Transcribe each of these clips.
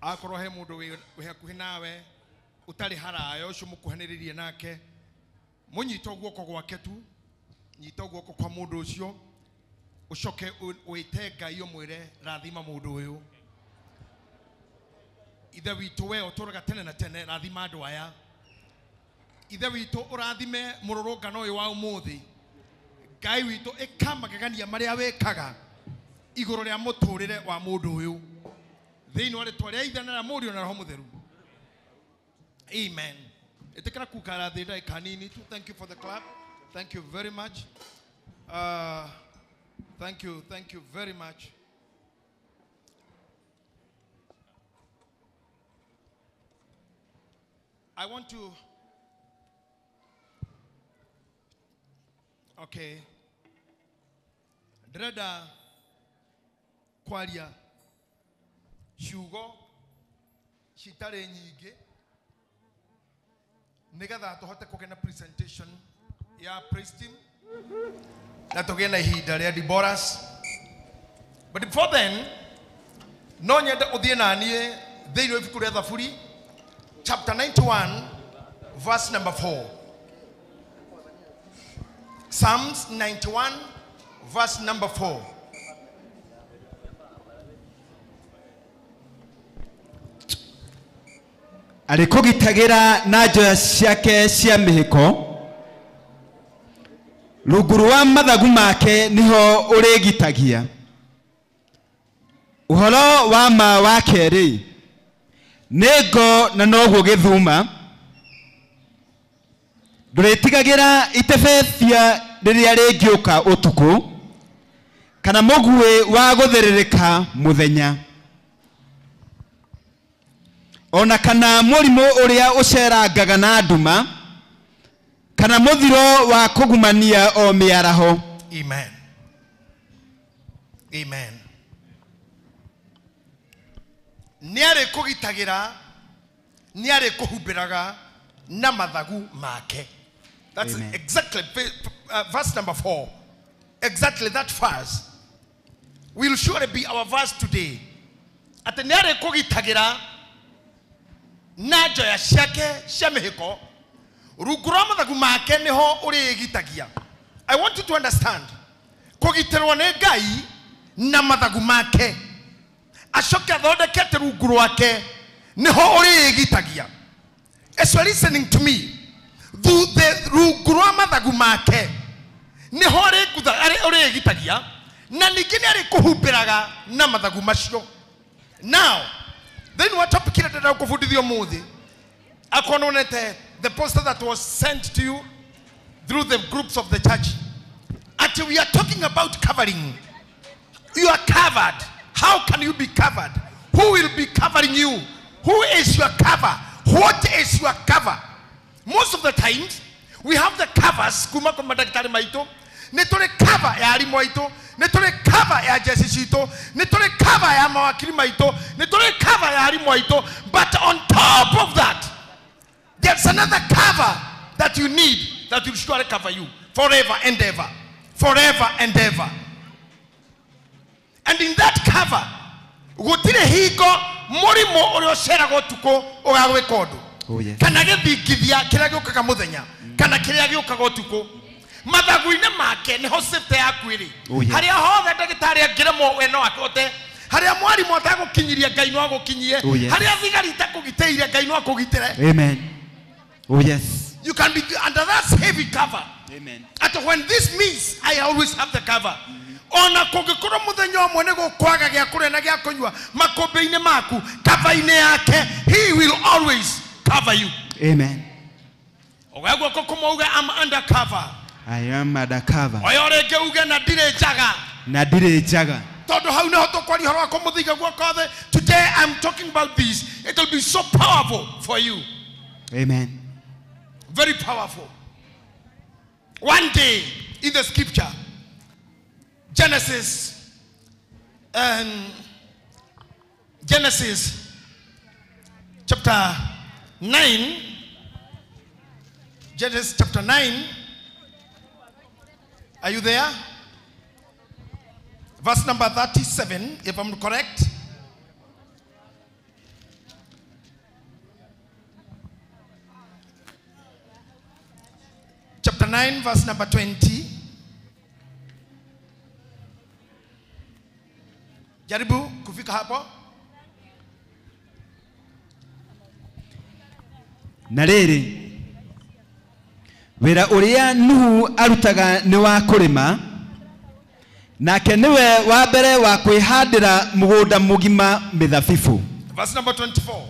Akorwo he mundu wi hakuhi nawe utari haraya ucio mukuhaniririe nake, munyite guoko gwake tu, nyita guoko kwa mundu ucio, ucoke wite Ngai umwire rathima mundu uyu. Ithe witũ we ũtũraga tene na tene, rathima andũ aya. Ithe witũ ũrathime mũrũrũngano ũyũ wa ũmũthĩ. Ngai witũ ĩka magegania marĩa wĩkaga igũrũ rĩa mũtũrĩre wa mũndũ ũyũ, thĩinĩ wa rĩtwa rĩa Ithe na rĩa Mũriũ na Roho Mũtheru. Amen. Ĩtĩkĩra kũikara thĩ ndagĩka nini tu. Thank you for the clap. Thank you very much. Thank you, thank you very much. I want to, okay, ndĩrenda kwaria ciugo citarĩ nyingĩ nĩgetha tũhote kũgĩa na presentation ya praise team na tũgĩe na ihinda rĩa Deborahs. But before then, no nyende ũthiĩ na niĩ thĩinĩ wa ibuku rĩa Thaburi chapter 91 verse number 4. Psalms 91 verse number 4. Arĩkũgitagĩra na njoya ciake cia mĩhĩko, rungu rwa mathagu make niho ũrĩgitagia. Ũhoro wa ma wa kerĩ nĩ ngo na noguo gĩthuma, ndũrĩtigagĩra itebebia rĩrĩa rĩngĩũka ũtukũ, kana mũguĩ wa gũthĩrĩrĩka mũthenya, ona kana mũrimũ ũrĩa ũcerangaga na nduma, kana mũthiro wa kũgumania o mĩaraho. Amen. Amen. Nĩ arĩkũgitagĩra, nĩ arĩkũhumbĩraga na mathagu make. That's Amen. Exactly verse number 4. Exactly that verse will surely be our verse today. Atĩ nĩ arĩkũgitagĩra na njoya ciake cia mĩhĩko, rungu rwa mathagu make nĩho ũrĩgitagia. I want you to understand, kũgitĩrwo nĩ Ngai na mathagu make, acoke athondekete rungu rwake nĩho ũrĩgitagia. As you are listening to me, thuthe rungu rwa mathagu make nĩho ũrĩgitagia, na ningĩ nĩ arĩkũhumbĩraga na mathagu macio. Now, thĩinĩ wa topic ĩrĩa ndĩrenda gũkũbundithia ũmũthĩ, akorwo nĩwonete the poster that was sent to you through the groups of the church, at we are talking about covering. You are covered. How can you be covered? Who will be covering you? Who is your cover? What is your cover? Most of the times, we have the covers. Kuma kwa madaktari maito. Nĩ tũrĩ cover ya arimũ aitũ, nĩ tũrĩ cover ya jeshi citũ, nĩ tũrĩ cover ya mawakiri maitũ, nĩ tũrĩ cover ya arimũ aitũ. But on top of that, there's another cover that you need that will surely cover you forever and ever. Forever and ever. And in that cover, gũtirĩ hingo mũrimũ ũrĩa ũceraga ũtukũ ũgagwĩka ũndũ. Oh, yes. Kana gĩthingithia kĩrĩa gĩũkaga mũthenya, kana kĩrĩa gĩũkaga ũtukũ. Mathagu-inĩ make nĩho safety yaku ĩrĩ. Oh, yes. Harĩa hothe ndagĩtarĩ angĩremwo we no ahote, harĩa mwarimũ atagũkinyiria Ngai no agũkinyie, Oh, yes. harĩa thigari itakũgitĩire Ngai no akũgitĩre. Amen. Oh, yes. You can be under that heavy cover. Amen. At when this means, I always have the cover. Ona kũngĩkorwo mũthenya ũmwe nĩ gũkwaga gĩa kũrĩa na gĩa kũnyua makũmbĩ-inĩ maku, cover-inĩ yake, he will always cover you. Amen. Ũgĩa guoko kũmwe uge, I'm under cover. I am under cover. Oya rĩngĩ uge, na ndirĩ njaga. Na ndirĩ njaga. Tondũ hau nĩho tũkwaria ũhoro wa kũmũthinga guoko thĩ. Today I'm talking about this. It will be so powerful for you. Amen. Very powerful. One day in the scripture, Genesis, Genesis chapter 9, Genesis chapter 9, are you there? Verse number 37, if I'm correct. 9 verse number 20. Jaribu kufika hapo. Na rĩrĩ, wĩra ũrĩa Nuhu arutaga nĩ wa kũrĩma, nake nĩwe wa mbere wa kwĩhandĩra mũgũnda mũgima mĩthabibũ. Verse number 24.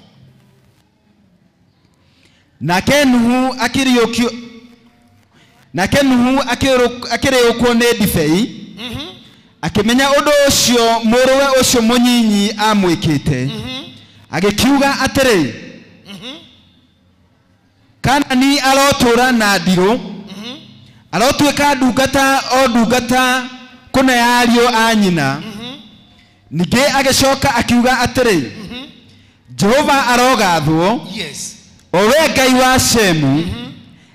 Nake Nuhu akĩrĩũkwo nĩ ndibei, akĩmenya ũndũ ũcio mũrũwe ũcio mũnyinyi amwĩkĩte, agĩkiuga atĩrĩ, Kanani arotũra na ndirũ, arotuĩka ndungata o ndungata kũna ya ariũ a nyina. Ningĩ agĩcoka akiuga atĩrĩ, Jehova arogathwo, Yes. o we Ngai wa Shemu,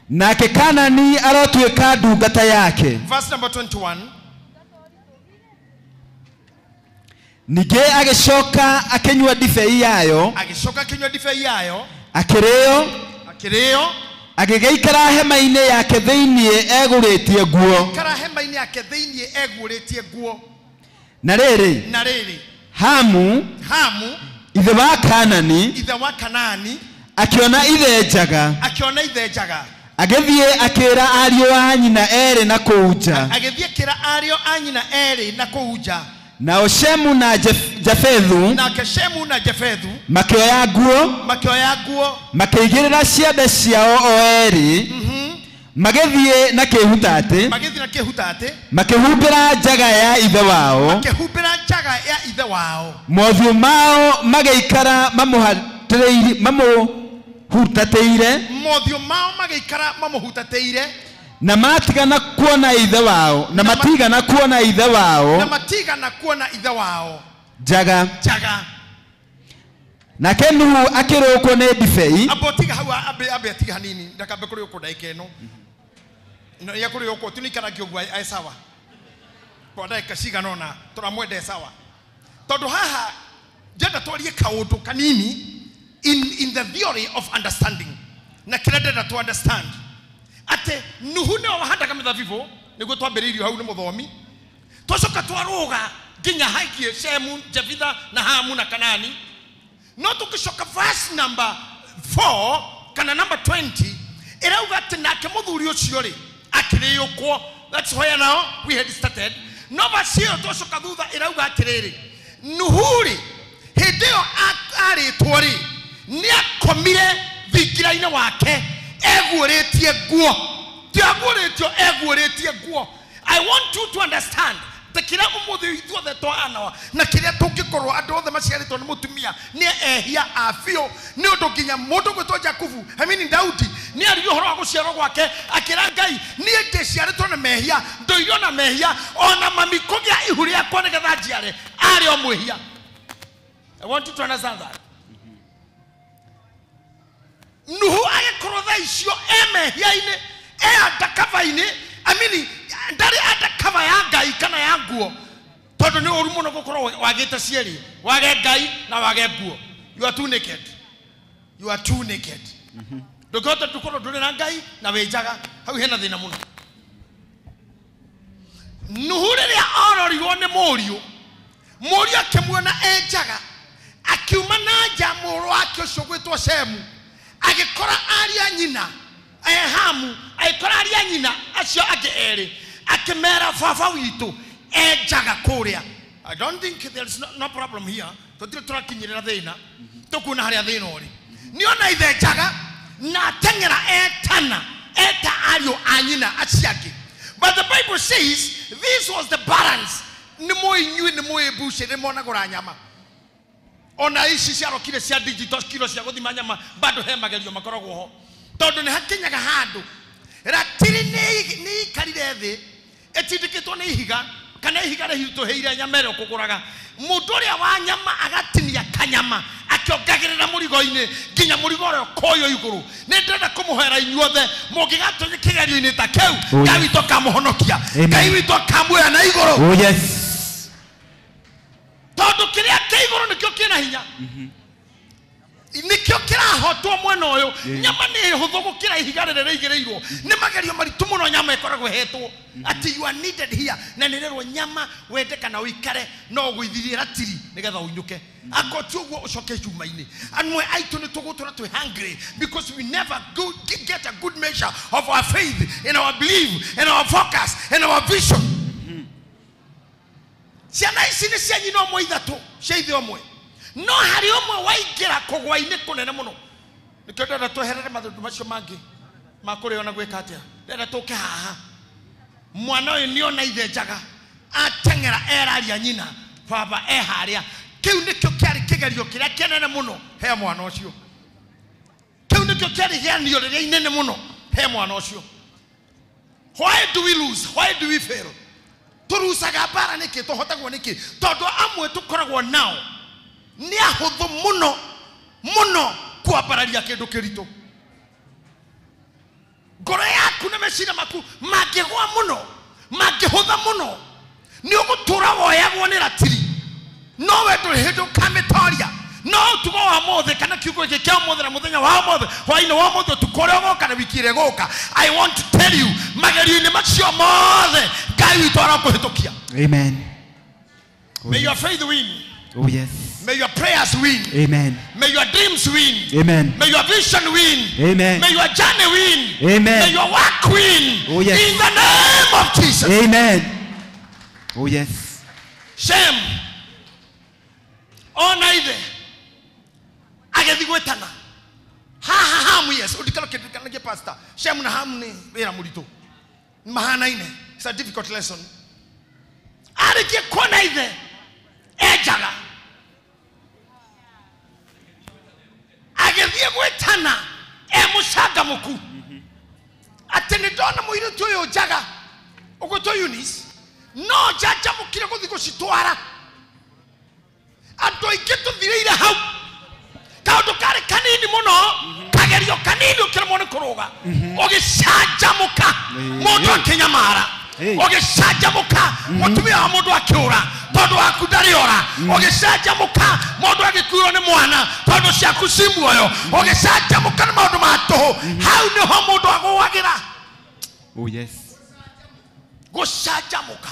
nake Kanani arotuĩka ndungata yake. Verse number 21. Ningĩ agĩcoka akĩnyua ndibei yayo, Agĩcoka akĩnyua ndibei yayo, akĩrĩo, akĩrĩo, agĩgĩikara hema-inĩ yake thĩinĩ egũrĩtie nguo. Kara hema-inĩ yake thĩinĩ egũrĩtie nguo. Na rĩrĩ, Na rĩrĩ, Hamu Hamu ithe wa Kanani ithe wa Kanani akiona ithe njaga, akiona ithe njaga, agĩthiĩ akĩra ariũ a nyina erĩ na kũu nja. Agĩthiĩ akĩra ariũ a nyina erĩ na kũu nja. Nao Shemu na Jafethu, nake Shemu na Jafethu makĩoya nguo, makĩoya nguo, makĩigĩrĩra ciande ciao o erĩ, magĩthiĩ na kĩhutatĩ, magĩthiĩ na kĩhutatĩ, makĩhumbĩra njaga ya ithe wao, makĩhumbĩra njaga ya ithe wao, mothiũ mao magĩikara mamũhutatĩire, mothiũ mao magĩikara mamũhutatĩire, na matigana kuona ithe wao, na matigana kuona ithe wao, na matigana kuona ithe wao njaga. Njaga. Nake Nuhu akĩrũkwo nĩ ndibei. Ambo tiga hau, ambe atiga hanini, ndakambe kũrĩũkwo ndagĩka ĩno. No ya kũrĩũkwo tunikaragie ũguo ae sawa. Kwa ndagĩka cigana ũna tũramwenda e sawa. Tondũ haha ndĩrenda twarie kaũndũ kanini in the theory of understanding. Na kĩrĩa ndĩrenda to understand. Atĩ Nuhu nĩwe wahandaga mĩthabibũ, nĩguo twambĩrĩirio hau nĩ mũthomi. Twacoka twarũga nginya haikie Shemu, Jafitha na Hamu na Kanani. No tukishoka verse number 4 kana number 20 irauga atĩ nake mũthuri ũcio rĩ akĩrĩũkwo. That's where now we had started. No verse ĩyo twacoka thutha irauga atĩrĩrĩ, Nuhu rĩ hĩndĩ ĩyo arĩtwo rĩ nĩakomire thingira-inĩ wake eguũrĩtie nguo. Ti aguũrĩtio, eguũrĩtie nguo. I want you to understand kĩrĩa ũmũthĩ ithuothe twahanawa na kĩrĩa tũngĩkorwo andũ othe maciarĩtwo nĩ mũtumia nĩ ehia a biũ, nĩ ũndũ nginya mũndũ gwĩtwo Jakubu, I mean Daudi, nĩ aririe ũhoro wa gũciarwo gwake akĩra Ngai, niĩ ndĩciarĩtwo na mehia, ndũirio na mehia, ona mami kũgĩa ihu rĩakwa nĩgetha njiare arĩ o mwĩhia. I want you to understand that. Nuhu agĩkorwo thaa icio e mehia-inĩ, e undercover-inĩ, I mean ndarĩ undercover ya Ngai kana ya nguo, tondũ nĩ ũru mũno gũkorwo wagĩte cierĩ, wage Ngai na wage nguo. You are too naked. You are too naked. Ndũngĩhota gũkorwo ndũrĩ na Ngai na wĩ njaga, hau hena thĩna mũno. Nuhu rĩrĩa ororirwo nĩ mũriũ, mũriũ akĩmuona e njaga, akiuma na nja mũrũ wake ũcio gwĩtwo Shemu, agĩkora aria nyina Hamu, agĩkora aria nyina acio angĩ erĩ, akĩmera baba witũ e njaga kũrĩa. I don't think there is no problem here. Tũtirĩ tũrakinyĩrĩra thĩna, tũkuona harĩa thĩna ũrĩ. Nĩona ithe njaga na ateng'era etana, eta ariũ a nyina acio angĩ. But the Bible says this was the balance. Nĩ mũĩ inyuĩ nĩ mũĩ mbucĩrĩ nĩmonagũra nyama. Ona ici ciarokire cia digital kilo cia gũthima nyama bado he magerio makoragwo ho, tondũ nĩ hakinyaga handũ ratiri nĩ ikarire thĩ ĩtindĩkĩtwo nĩ ihiga kana ihiga rĩhitũhĩire nyama ĩrĩa ũkũgũraga. Mũndũ ũrĩa wa nyama agatinia kanyama akĩongagĩrĩra mũrigo-inĩ nginya mũrigo ũrĩa ũkoywo igũrũ. Nĩ ndĩrenda kũmũhoera inyuothe mũngĩgatonya kĩgerio-inĩ ta kĩu, Ngai witũ akamũhonokia, Ngai witũ akamuoya na igũrũ. Oh yes. Tondũ kĩrĩa kĩ igũrũ nĩkĩo kĩna hinya. Nikio kirahotwo mwena uyu nyama ni huthu gukira ihiga rĩrĩ rĩigĩrĩirwo nĩ magerio maritũ mũno nyama ĩkoragwo ĩhetwo atĩ you are needed here na nĩrerwo nyama wende kana ũikare no ũgũithirie ratiri nĩgetha ũinũke akoti ũguo ũcoke cuma-inĩ amwe aitũ nĩ tũgũtũra twĩ hungry because we never get a good measure of our faith in our belief in our focus in our vision. Ciana ici nĩ cia nyina ũmwe ithatũ cia ithe ũmwe no harĩ ũmwe waingĩra kũgwa-inĩ kũnene mũno nĩkĩo ndĩrenda tweherere maũndũ macio mangĩ ma kũrĩo na gwĩka atĩa ndĩrenda tũke haha mwana ũyũ nĩona ithe njaga ateng'era eraria nyina baba e harĩa kĩu nĩkĩo kĩarĩ kĩgerio kĩrĩa kĩnene mũno he mwana ũcio kĩu nĩkĩo kĩarĩ gĩanio rĩrĩa inene mũno he mwana ũcio. Why do we lose? Why do we fail? Tũrucaga mbara nĩkĩ tũhotagwo nĩkĩ tondũ amwe tũkoragwo nao nĩ ahũthũ mũno mũno kwambararia kĩndũ kĩritũ ngoro yaku na meciria maku mangĩgwa mũno mangĩhũtha mũno nĩ ũgũtũra woyagwo nĩ ratiri no we ndũrĩ hĩndĩ ũkamĩtoria no ũtugo wa mũthĩ kana kiugo gĩkĩ kĩa ũmũthĩ na mũthenya wa ũmũthĩ hwaĩ-inĩ wa ũmũthĩ ũtukũ ũrĩa ũgoka na wiki ĩrĩa ĩgũka I want to tell you magerio-inĩ macio mothe Ngai witũ arakũhĩtũkia. Amen. May your faith win. Oh yes. May your prayers win. Amen. May your dreams win. Amen. May your vision win. Amen. May your journey win. Amen. May your work win. Oh yes. In the name of Jesus. Amen. Oh yes. Shem. Ona ithe. Agethi gwetana. Ha ha hamu yes. Udikalo kidukanaje pastor. Shem na hamu ni wira muritu. Mahanaine. It's a difficult lesson. Arikie kuona ithe. Ejaga. Agethie gwetana e mucangamuku atĩ nĩ ndona mũirĩtu ũyũ njaga ũgwĩtwo Eunice no njanjamũkire gũthiĩ gũcitwara andũ aingĩ tũthirĩire hau kaũndũ karĩ kanini mũno kagerio kanini ũkĩremwo nĩ kũrũga ũgĩcanjamũka mũndũ akĩnyamara ũgĩcanjamũka mũtumia wa mũndũ akĩũra tondũ waku ndarĩ ora ũgĩcanjamũka mũndũ agĩkuirwo nĩ mwana tondũ ciaku ci muoyo ũgĩcanjamũka nĩ maũndũ ma tũhũ hau nĩho mũndũ agũagĩra. Oh yes. Gũcanjamũka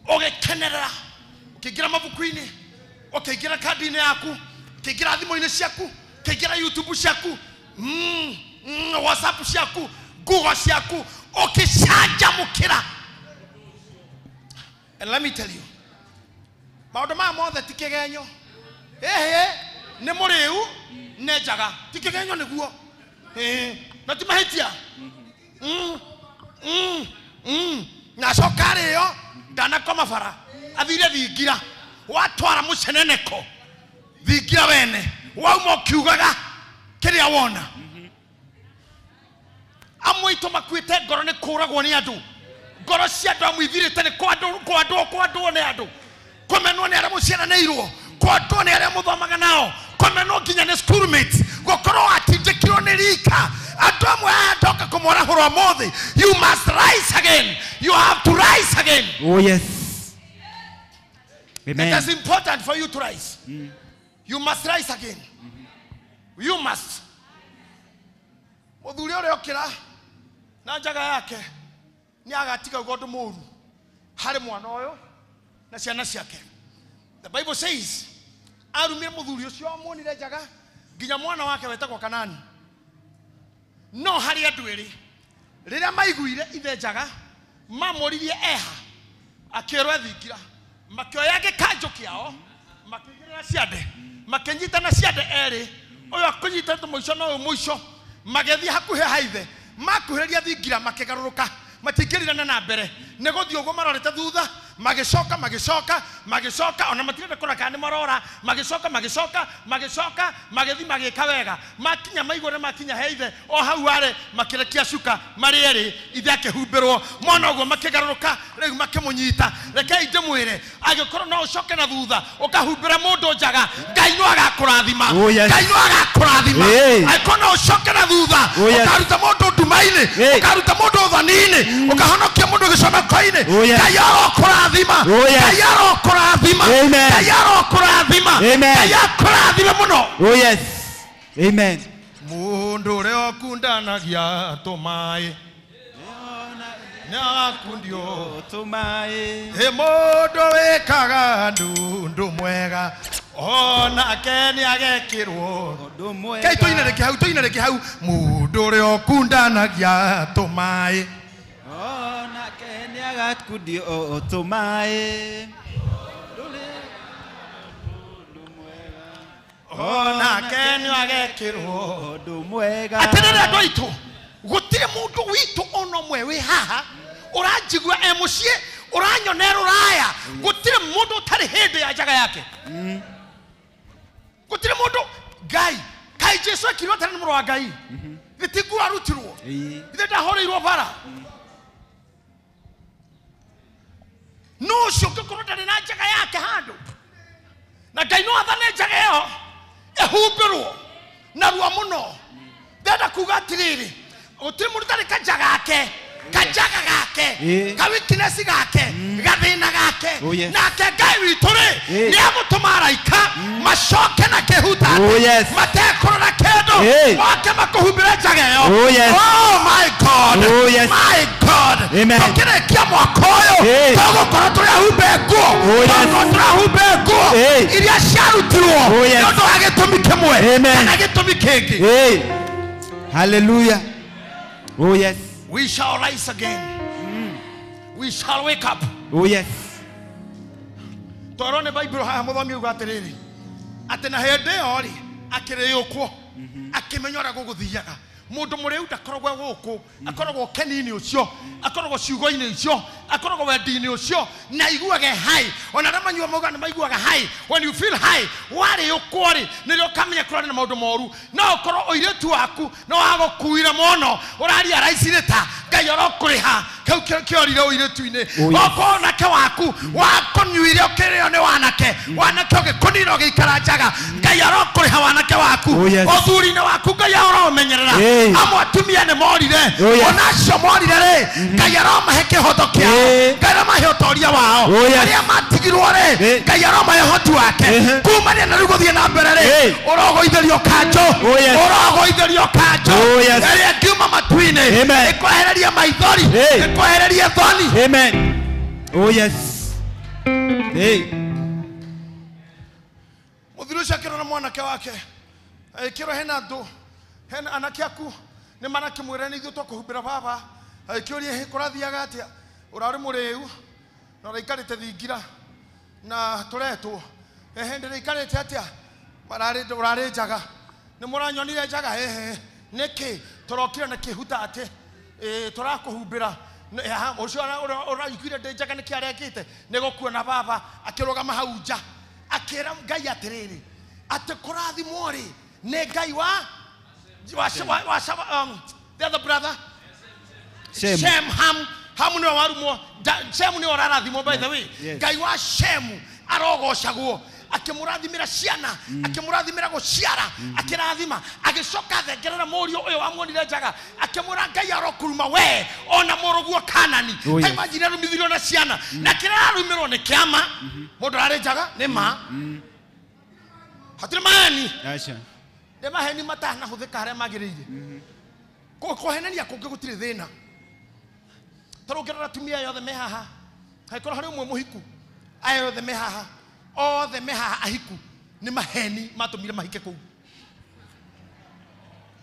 ũgĩkenerera ũkĩingĩra mabuku-inĩ ũkĩingĩra kandi-inĩ yaku ũkĩingĩra thimũ-inĩ ciaku ũkĩingĩra YouTube ciaku WhatsApp ciaku Google ciaku ũkĩcanjamũkĩra. And let me tell you, maũndũ maya mothe ti kĩgenyo ĩhĩ nĩ mũrĩu nĩ njaga ti kĩgenyo nĩguo na ti mahĩtia na acoka arĩo ndanakoma bara athire thingira watwara mũceneneko thingira wene wauma ũkiugaga kĩrĩa wona amwe aitũ makuĩte ngoro nĩ kũragwo nĩ andũ ngoro cia andũ amwe ithirĩte nĩ kwandwo nĩ andũ kũmenwo nĩ arĩa mũciaranĩirwo kwandwo nĩ arĩa mũthomaga nao kũmenwo nginya nĩ schoolmates gũkorwo watindĩkirwo nĩ rika andũ amwe aya ndoka kũmwarahũra ũmũthĩ you must rise again, you have to rise again. Oh yes. Amen. It is important for you to rise. You must rise again. You must. Mũthuri ũrĩa ũkĩra na njaga yake nĩ agatiga ũndũ mũũru harĩ mwana ũyũ na ciana ciake. The Bible says arumire mũthuri ũcio amuonire njaga nginya mwana wake wetagwo Kanani no harĩ andũ erĩ rĩrĩa maiguire ithe njaga mamũririe eha akĩrwo ethingira makĩoya gĩkanjũ kĩao makĩigĩrĩra ciande makĩnyitana ciande erĩ ũyũ akũnyitĩte mũico na ũyũ mũico magĩthiĩ hakuhĩ ha ithe makuhĩrĩria thingira makĩgarũrũka matingĩrirana na mbere nĩ gũthiĩ ũguo marorete thutha magĩcoka magĩcoka magĩcoka ona matirenda kũrora kana nĩ marora magĩcoka magĩcoka magĩcoka magĩthiĩ magĩka wega makinya maigua nĩ makinya he ithe o hau arĩ makĩrekia cuka marĩ erĩ ithe akĩhumbĩrwo mona ũguo makĩgarũrũka rĩu makĩmũnyita rekei ndĩmwĩre angĩkorwo no ũcoke na thutha ũkahumbĩra mũndũ njaga Ngai no agakũrathima. Ngai no agakũrathima angĩkorwo no ũcoke na thutha ũkaruta mũndũ nduma-inĩ ũkaruta mũndũ ũthoni-inĩ ũkahonokia mũndũ gĩconoko-inĩ Ngai arokũrathima. Ngai arokũrathima. Ngai arokũrathima. Ngai akũrathime mũno. Oh yes. Amen. Mundu uria ukundanagia tumaĩ nĩagakundio tumaĩ. Ĩ mũndũ wĩkaga ndundu mwega onake nĩagekĩrwo ũndũ mwega. Kai tũine rĩngĩ hau, tũine rĩngĩ hau. Mũndũ ũrĩa ũkundanagia tũmaĩ onake nĩagakundio tũmaĩ. Onake nĩagekĩrwo ũndũ mwega. Atĩrĩrĩ andũ aitũ, gũtirĩ mũndũ witũ ona ũmwe wĩ haha ũranjigua e mũciĩ, ũranyona e rũraya, gũtirĩ mũndũ ũtarĩ hĩndĩ ya njaga yake. Gũtirĩ mũndũ. Ngai kaĩ Jesũ ekirwo atĩrĩ nĩ mũrũ wa Ngai, gĩtinguo arutirwo, ithe ndahũrĩirwo bara. No ũcio ũngĩkorwo ndarĩ na njaga yake handũ, na Ngai no athane njaga ĩyo ĩhumbĩrwo narua mũno. Ndĩrenda kuga atĩrĩrĩ, gũtirĩ mũndũ ũtarĩ kanja gake, kanjaga gake, ka weakness gake, gathĩna gake. Nake Ngai witũ rĩ, nĩ agũtũma araika macoke na kĩhutatĩ, matekũrora kĩndũ, moke makũhumbĩre njaga ĩyo. Oh my God, my God. Tũkĩrĩkia mwaka ũyũ tũgũkorwo tũrĩ ahumbe nguo, tũgũkorwo tũrĩ ahumbe nguo iria ciarutirwo nĩ ũndũ wa gĩtũmi kĩmwe kana gĩtũmi kĩngĩ. Hallelujah. Oh yes. We shall rise again. We shall wake up. Oh yes. Twarwo nĩ Bible haha mũthomi auga atĩrĩrĩ, atĩ na hĩndĩ ĩyo rĩ akĩrĩũkwo, akĩmenya ũrĩa gũgũthiaga. Mũndũ mũrĩu ndakoragwo gũkũ, akoragwo ũkeni-inĩ ũcio, akoragwo ciugo-inĩ icio, akoragwo wendi-inĩ ũcio, na aiguage high. Ona arĩa manyua mauga nĩ maiguaga high. When you feel high, warĩũkwo rĩ, nĩrĩo ũkamenya kũrarĩ na maũndũ moru. No ũkorwo ũirĩtu waku no wagũkuire mũno, ũraria raicirĩ ta Ngai orokũrĩha kĩu kĩorire ũirĩtu-inĩ. Okorwo wanake waku wakũnyuire ũkĩrĩo nĩ wanake, wanake ũgĩkũnina ũgĩikara njaga, Ngai arokũrĩha wanake waku. Ũthuri-inĩ waku Ngai aromenyerera. Amwe atumia nĩ morire, ona acio morire rĩ, Ngai aromahe kĩhoto kĩao, Ngai aromahe ũtoria wao. Arĩa matigirwo rĩ, Ngai aromahe ũhoti wake. Kumania na rĩu gũthiĩ na mbere rĩ, ũrogũithĩrio kanjũ, ũrogũithĩrio kanjũ ĩrĩa ĩngiuma matu-inĩ, ĩkwehereria maithori, ĩkwehereria thoni. Amen. Oh yes. Hey. Mũthuri ũcio akĩrora mwanake wake, agĩkĩrwo hena andũ, hena anake aku nĩ marakĩmwĩra nĩ ithuĩ tũkũhumbĩra baba. Agĩkĩũria kũrathiaga atĩa, ũrarĩ mũrĩu na ũraikarĩte thingira na tũretwo, ehe ndĩraikarĩte atĩa, ũrarĩ njaga, nĩ mũranyonire njaga, ehe nĩkĩ tũrokire na kĩhutatĩ, tũrakũhumbĩra. Ũcio ũraiguire ndĩ njaga nĩkĩ arekĩte, nĩ gũkuona baba. Akĩrũgama hau nja akĩra Ngai atĩrĩrĩ, atĩ kũrathimwo rĩ nĩ Ngai wa the other brother Shem, Ham. Hamu nĩwe warumwo, Shemu nĩwe ũrarathimwo by the way. Ngai wa Shemu arogocagwo, akĩmũrathimĩra ciana, akĩmũrathimĩra gũciara, akĩrathima, agĩcoka thengerera mũriũ ũyũ wamuonire njaga, akĩmwĩra Ngai arokuruma we ona mũrũguo Kanani. Ta imagine arumithirio na ciana, na kĩrĩa ararumĩrwo nĩ kĩama. Mũndũ ararĩ njaga nĩ ma, hatirĩ maheni. Nĩ maheni matanahũthĩka harĩa magĩrĩire. Kũhenania kũngĩ gũtirĩ thĩna. Tondũ ũngĩrora atumia aya othe me haha, hangĩkorwo harĩ ũmwe mũhiku, aya othe me haha, othe me haha ahiku, nĩ maheni matũmire mahike kũu.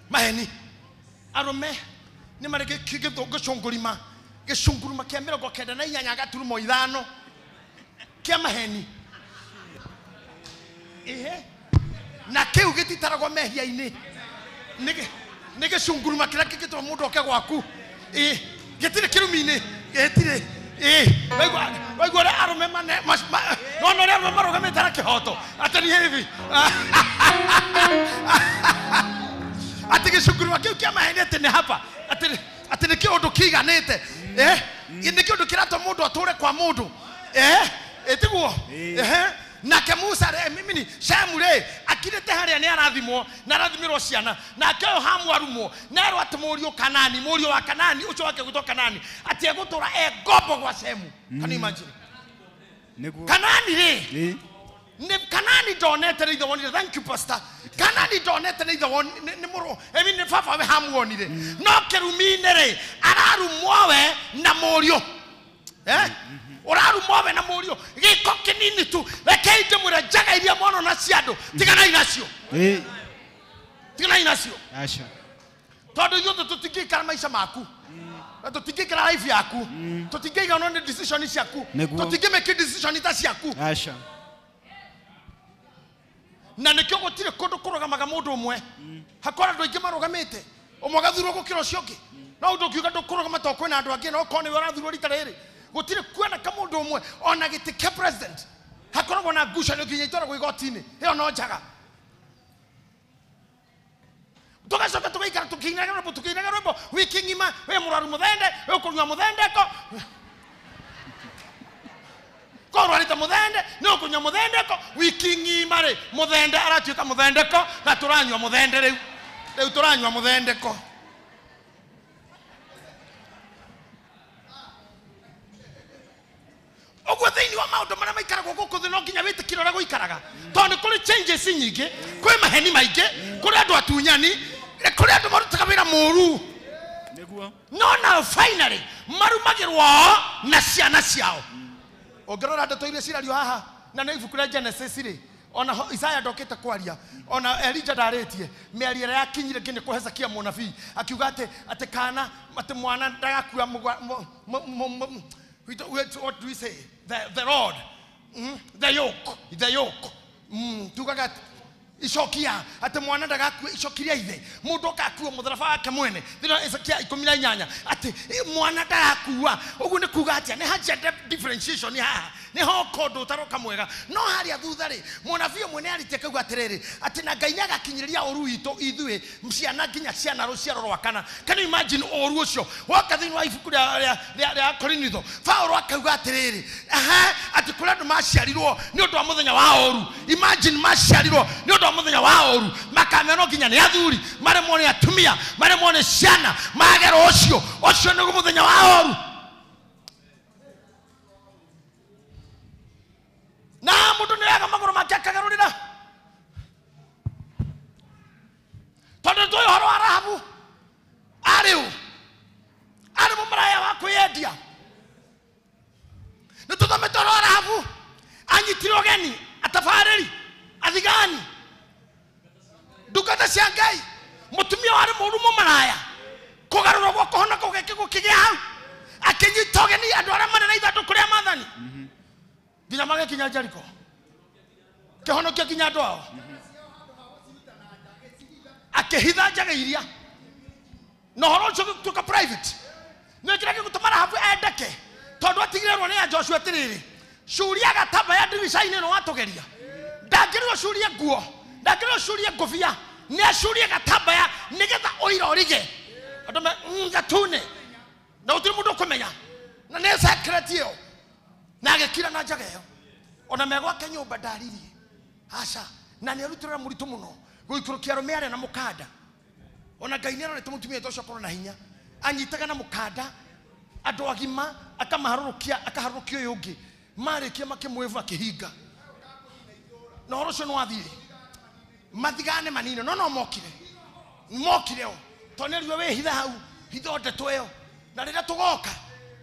Maheni. Arũme nĩ marĩ gĩcũngũrima, gĩcunguruma kĩa 98.5 kĩa maheni. Ehe. Na kĩu gĩtitaragwo mehia-inĩ. Nĩ gĩcunguruma kĩrĩa kĩngĩtũma mũndũ oke gwaku. Gĩtirĩ kĩrumi-inĩ, gĩtirĩ. Waigua ũrĩa arũme nona ũrĩa arũme marũgamĩte na kĩhoto, atĩ nĩ hivi. Atĩ gĩcunguruma kĩu kĩa maheni atĩ nĩ hapa, atĩ nĩ kĩũndũ kĩiganĩte. Nĩ kĩũndũ kĩratũma mũndũ atũre kwa mũndũ. Tiguo? Nake Musa rĩ, mimi ni Shemu rĩ, akirĩte harĩa nĩ arathimwo, na arathimirwo ciana, nake ũyũ Hamu arumwo, na erwo atĩ mũriũ Kanani, mũriũ wa Kanani, ũcio wake gwĩtwo Kanani, atĩ egũtũra e ngombo gwa Shemu. Can you imagine? Kanani rĩ, Kanani ndonete nĩ ithe wonire. Thank you, pastor. Kanani ndonete nĩ ithe nĩ mũrũ, I mean, nĩ baba we hamuonire. No kĩrumi-inĩ rĩ, ararumwo we na mũriũ. Ũrarumwo we na mũriũ. Gĩko kĩnini tu. Rekei ndĩmwĩre njaga iria mwana cia andũ, tiganai nacio. Tiganai nacio. Aca. Tondũ ithuothe tũtingĩikara maica maku. Na tũtingĩikara life yaku. Tũtingĩiganwo nĩ decision ciaku. Tũtingĩmake decision ta ciaku. Aca. Na nĩkĩo gũtirĩ kũndũ kũrũgamaga mũndũ ũmwe. Hakora andũ aingĩ marũgamĩte. Ũmwe agathurwo gũkĩra ũcio ũngĩ. No ũndũ ũkiuga ndũkũrũgama tondũ kwĩna andũ angĩ, no okorwo nĩwe ũrathurwo rita rĩrĩ. Gũtirĩ kuoneka mũndũ ũmwe ona gĩtĩ kĩa president. Hakoragwo na ngucanio nginya itwaragwo igoti-inĩ. Ĩyo no njaga. Tugacoka tugaikara tukiinaga rwĩmbo, tukiinaga rwĩmbo wiki ng'ima, wĩ mũrwaru mũthende, wĩ ũkũnyua mũthendeko. Korwarĩte mũthende, nĩ ũkũnyua mũthendeko wiki ng'ima rĩ, mũthende aratuĩka mũthendeko na tũranyua mũthende rĩu. Rĩu tũranyua mũthendeko. Ũguo thĩinĩ wa maũndũ marĩa maikaragwo gũkũ thĩ no nginya wĩtĩkĩre ũrĩa gũikaraga. Tondũ nĩ kũrĩ changes nyingĩ, kwĩ maheni maingĩ, kũrĩ andũ atunyani, kũrĩ andũ marutaga wĩra mũru. Nĩguo. No now finally marumagĩrwo o na ciana ciao. Ũngĩrora ndeto iria cirario haha na nĩ ibuku rĩa Genesis rĩ, ona Isaiah ndokĩte kwaria, ona Elijah ndarĩtie, mĩario ĩrĩa yakinyire nginya kwa Hezekia mũnabii akiuga atĩ kana atĩ mwana ndagakua what do we say? The rod, the yoke, the yoke. Tugaga icokia atĩ mwana ndagakue icoki rĩa ithe, mũndũ akakua mũtharaba wake mwene. Thĩinĩ wa Hezekia 18 atĩ mwana ndagakua. Ũguo nĩ kuga atĩa? Nĩ ha gender differentiation haha, nĩ hoka ũndũ ũtaroka mwega. No harĩa thutha rĩ, mũnabii ũmwe nĩ arĩtie akauga atĩrĩrĩ, atĩ na Ngai nĩagakinyĩrĩria ũru witũ ithuĩ ciana nginya ciana rũciaro rwa kana. Can you imagine ũru ũcio woka thĩinĩ wa ibuku rĩa Korinitho? Paũlũ akauga atĩrĩrĩ, atĩ kũrĩ andũ maciarirwo nĩ ũndũ wa mũthenya wa ũru. Imagine maciarirwo nĩ ũndũ wa mũthenya wa ũru, makamenwo nginya nĩ athuri, maremwo nĩ atumia, maremwo nĩ ciana, magerwo ũcio ũcio nĩguo mũthenya wa ũru. Na mũndũ nĩ oyaga magũrũ make akagarũrĩra. Tondũ nĩtũĩ ũhoro wa Rahabu, arĩ ũ? Arĩ mũmaraya wa kwĩyendia. Nĩtũthomete ũhoro wa Rahabu, anyitire ũgeni atabarĩri, athigani, ndungata cia Ngai, mũtumia warĩ mũũru mũmaraya, kũgarũrwo gwa kũhonoka gũkĩgĩa hau, akĩnyita ũgeni andũ arĩa marĩ na ithandũkũ rĩa maathani nginya magĩkinya Jeriko, kĩhonokia nginya andũ ao, akĩhitha njaga iria, na ũhoro ũcio ũgĩtuĩka private. Nĩ kĩrĩa gĩgũtũma Rahabu endeke, tondũ atigĩrĩrwo nĩ Joshua atĩrĩrĩ, curia gatambaya ndirica-inĩ ĩno watũgeria, ndangĩrĩrwo curie nguo, ndangĩrĩrwo curie ngũbia, nĩ acurie gatambaya nĩgetha ũira ũrige andũ gatune, na gũtirĩ mũndũ ũkũmenya, na nĩ secret ĩyo. Na agĩkira na njaga ĩyo, ona me gwake nyũmba ndaririe aca, na nĩ arutĩrĩra mũritũ mũno gũikũrũkia arũme arĩa na mũkanda. Ona Ngai nĩarorete mũtumia ũcio akorwo na hinya, anyitaga na mũkanda andũ agima akamaharũrũkia, akaharũrũkia ũyũ ũngĩ, marĩkia makĩmwĩva akĩhinga, na ũhoro ũcio nĩwathire. Mathigane manine, no mokire, mokire o tondũ nĩarirwo wĩhithe hau, hitho ndeto ĩyo, na rĩrĩa tũgoka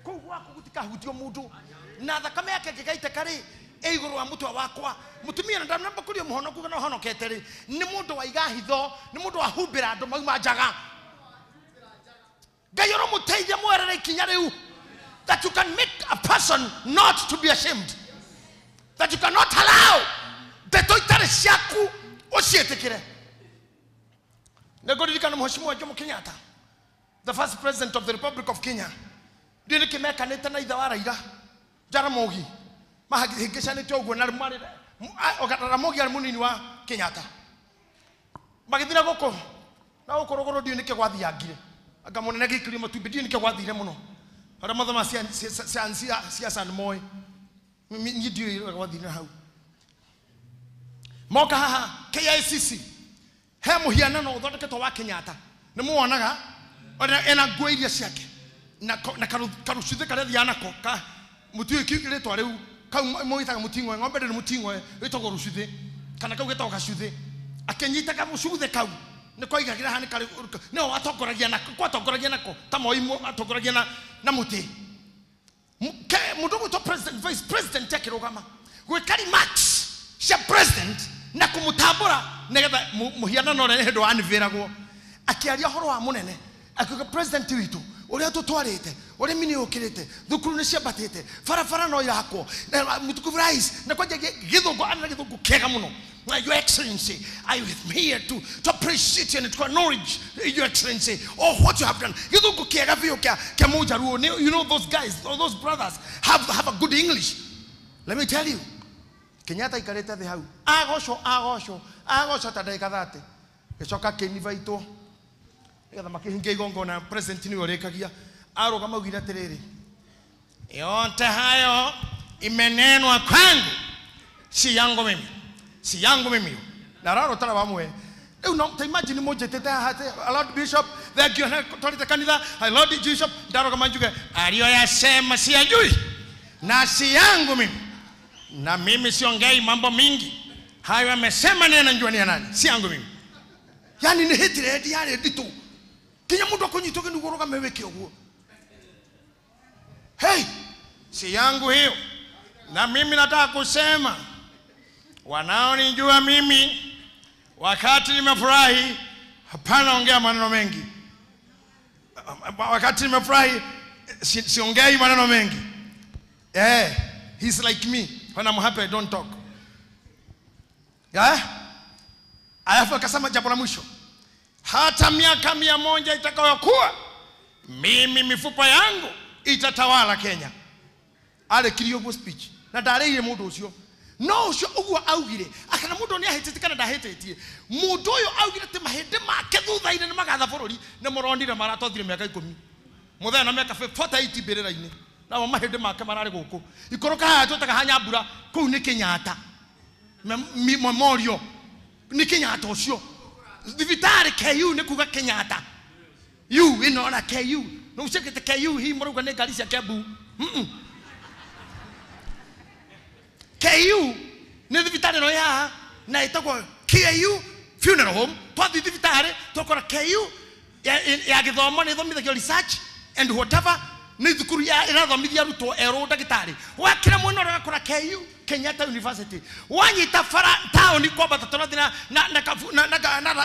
kũu gwaku gũtikahutio mũndũ, na thakame yake ĩngĩgaitĩka rĩ, ĩ igũrũ wa mũtwe wakwa. Mũtumia na ndanamba kũria mũhonoku kana ũhonokete rĩ, nĩ mũndũ waiga hitho, nĩ mũndũ wahumbĩra andũ mauma njaga. Ngai ũromũteithia mwerere ikinya rĩu, that you can make a person not to be ashamed, that you cannot allow ndeto itarĩ ciaku ũciĩtĩkĩre. Nĩngũririkana Mheshimiwa Jomo Kenyatta, the first president of the Republic of Kenya, ndiũĩ nĩkĩ mekanĩte na ithe wa Raila Jaramogi, mahĩngĩcanĩte ũguo, na Jaramogi arĩ mũnini wa Kenyatta, magĩthira gũkũ na gũkũ rũgũrũ, ndiũĩ nĩkĩ gwathiangire, anga mũnene gĩikĩrio matumbĩ, ndiũĩ nĩkĩ gwathire mũno, arĩa mathoma siasa nĩ moĩ, niĩ ndiũĩ ũrĩa gwathire hau. Moka haha KICC, he mũhianano ũthondeketwo wa Kenyatta, nĩ muonaga ena nguo iria ciake na karucuthĩ karĩa athiaga nako, mũtiũĩ rĩtwa rĩu, Kau mwitaga muting'oe, ng'ombe ndĩrĩ muting'oe, wĩtagwo rũcuthĩ kana kau getagwo gacuthĩ. Akĩnyita gacuthĩ kau nĩ koigagĩra haha nĩ karĩ nĩo atongoragia nako, kwatongoragia nako ta Moi atongoragia na mũtĩ. Mũndũ ũgwĩtwo president, vice president akĩrũgama gwĩka remarks cia president na kũmũtambũra nĩgetha mũhianano ũrĩa nĩ hĩndĩ wanivĩragwo. Akĩaria ũhoro wa mũnene akiuga president witũ ũrĩa tũtwarĩte, ũrĩmi nĩ ũkĩrĩte, thukuru nĩ ciambatĩte, barabara no irakwo, mũtukufu rais na kwanja gĩthũngũ, arĩ na gĩthũngũ kĩega mũno. Your Excellency, I am here to appreciate and to acknowledge Your Excellency or what you have done. Gĩthũngũ kĩega biũ kĩa Mũjaruo. You know those guys, or those brothers have a good English. Let me tell you, Kenyatta ikarĩte thĩ hau agocwo agocwo agocwo ta ndagĩka 30 gĩcoka kĩnibaitwo nĩgetha makĩhingia igongona. President nĩwe ũrĩkagia arũgama augire atĩrĩrĩ, yote hayo imenenwa kwangu si yangu mimi, si yangu mimi. Na raro tara wamwe rĩu no ta imagine mũnjĩtĩte haha atĩ, Lord Bishop, thank you, twarĩte kanitha, Lord Bishop, ndarũgama njuge aliyoyasema siyajui na si yangu mimi, na mimi siongei mambo mingi, hayo amesema ni anajua ni nani, si yangu mimi. Yani ni hatred yarĩ nditũ kinya mũndũ akũnyitwo kĩndugu ũrũgame wĩke ũguo. Hey, si yangu hiyo. Na mimi nataka kusema wanaonijua mimi wakati nimefurahi hapana ongea maneno mengi. Wakati nimefurahi siongei maneno mengi. He's like me. When I'm happy I don't talk. Yeah? Alafu akasema jambo la mwisho, hata miaka 100 itakayokuwa mimi mifupa yangu itatawala Kenya. Arekirie ũguo speech na ndareire mũndũ ũcio no ũcio ũguo augire akana mũndũ nĩ ahĩtĩtie kana ndahĩtĩtie. Mũndũ ũyũ augire atĩ mahĩndĩ make thutha-inĩ nĩ magatha bũrũri nĩ mũronire maratothire mĩaka 10 mũthenya na mĩaka 48 mbĩrĩra-inĩ nao mahĩndĩ make mararĩ gũkũ ikũrũka haha twĩtaga ha Nyambura kũu nĩ Kenyatta Memorial nĩ Kenyatta ũcio thibitarĩ KU nĩ kuga Kenyatta U ĩno ona KU no ũcekete KU hii mũrauga nĩ ngari cia Kiambu. KU nĩ thibitarĩ ĩno ĩ haha na ĩtagwo KU Funeral Home. Twathiĩ thibitarĩ twakora KU ya gĩthomo nĩ ĩthomithagio research and whatever nĩ thukuru ya ĩrathomithia arutwo erũ ndagĩtarĩ. Wakĩra mwena ũrĩa ũgakora KU Kenyatta University. Wanyita bara taũni kwambata tũrathiĩ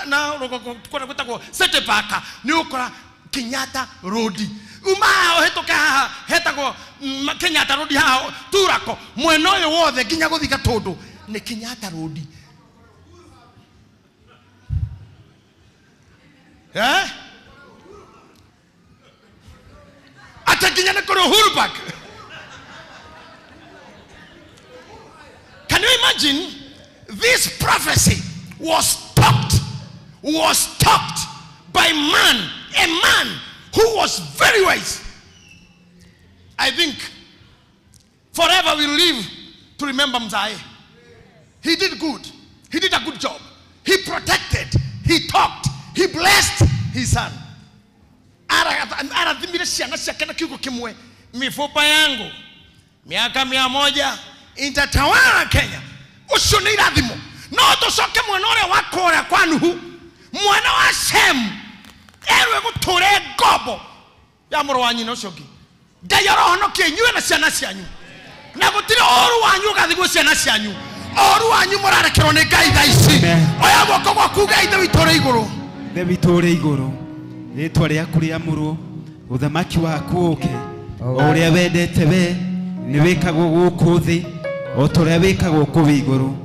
na rũgongo kũrĩa gwĩtagwo City Park nĩ ũkora Kenyatta Road. Uma haha ũhĩtũke haha hetagwo Kenyatta Road haha Turako mwena ũyũ wothe nginya gũthiĩ Gatũndũ nĩ Kenyatta Road. Ata nginya nĩ kũrĩ Uhuru Park. Can you imagine? This prophecy was taught by man, a man who was very wise. I think forever we live to remember Mzai. He did good. He did a good job. He protected. He talked. He blessed his son. Arathimire ciana ciake na kiugo kimwe, mifupa yangu miaka 100 itatawala Kenya. Ucio nĩ irathimo. No tũcoke mwena ũrĩa wa kũrĩa kwa Nuhu, mwana wa Shem erwe gũtũre ngombo ya mũrũ wa nyina ũcio ũngĩ. Ngai arohonokia inyuĩ na ciana cianyu, na gũtirĩ ũru wanyu ũgathigwo ciana cianyu. Ũru wanyu mũrarekerwo nĩ Ngai thaa ici. Oya guoko gwaku Ngai Ithe witũ ũrĩ igũrũ. Ithe witũ ũrĩ igũrũ, rĩtwa rĩaku rĩamũrwo, ũthamaki waku ũke, o ũrĩa wendete we nĩ wĩkagwo gũkũ thĩ o ta ũrĩa wĩkagwo kũu igũrũ.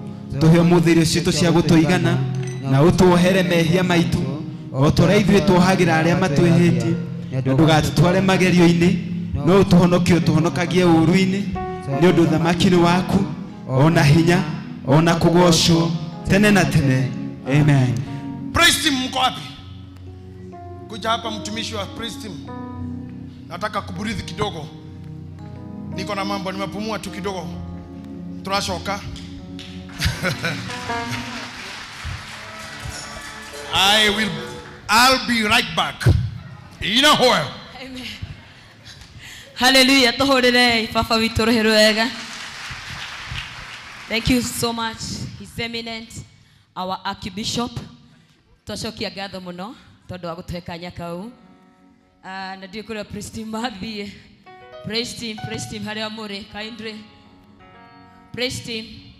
Tũhe ũmũthĩ irio citũ cia gũtũigana, na ũtuohere mehia maitũ o ta ũrĩa ithuĩ tuohagĩra arĩa matwĩhĩtie, na ndũgatũtware magerio-inĩ, no ũtũhonokie ũtũhonokagie ũũru-inĩ, nĩ ũndũ ũthamaki nĩ waku, o na hinya, o na kũgoocwo tene na tene. Amen. Praise team, mko wapi? Kuja hapa mtumishi wa praise team. Nataka kuburithi kidogo. Niko na mambo, nimepumua tu kidogo. Tunashoka. I'll be right back. In a while. Amen. Hallelujah. Tuhurire baba witũ rũhĩ rwega. Thank you so much, His Eminent, our Archbishop. Twacokia ngatho muno tondu wa gutuhe kanya kau. Na ndiũ kũrĩa praise team mathiĩ. Praise team haria mũrĩ, kindly. Praise team.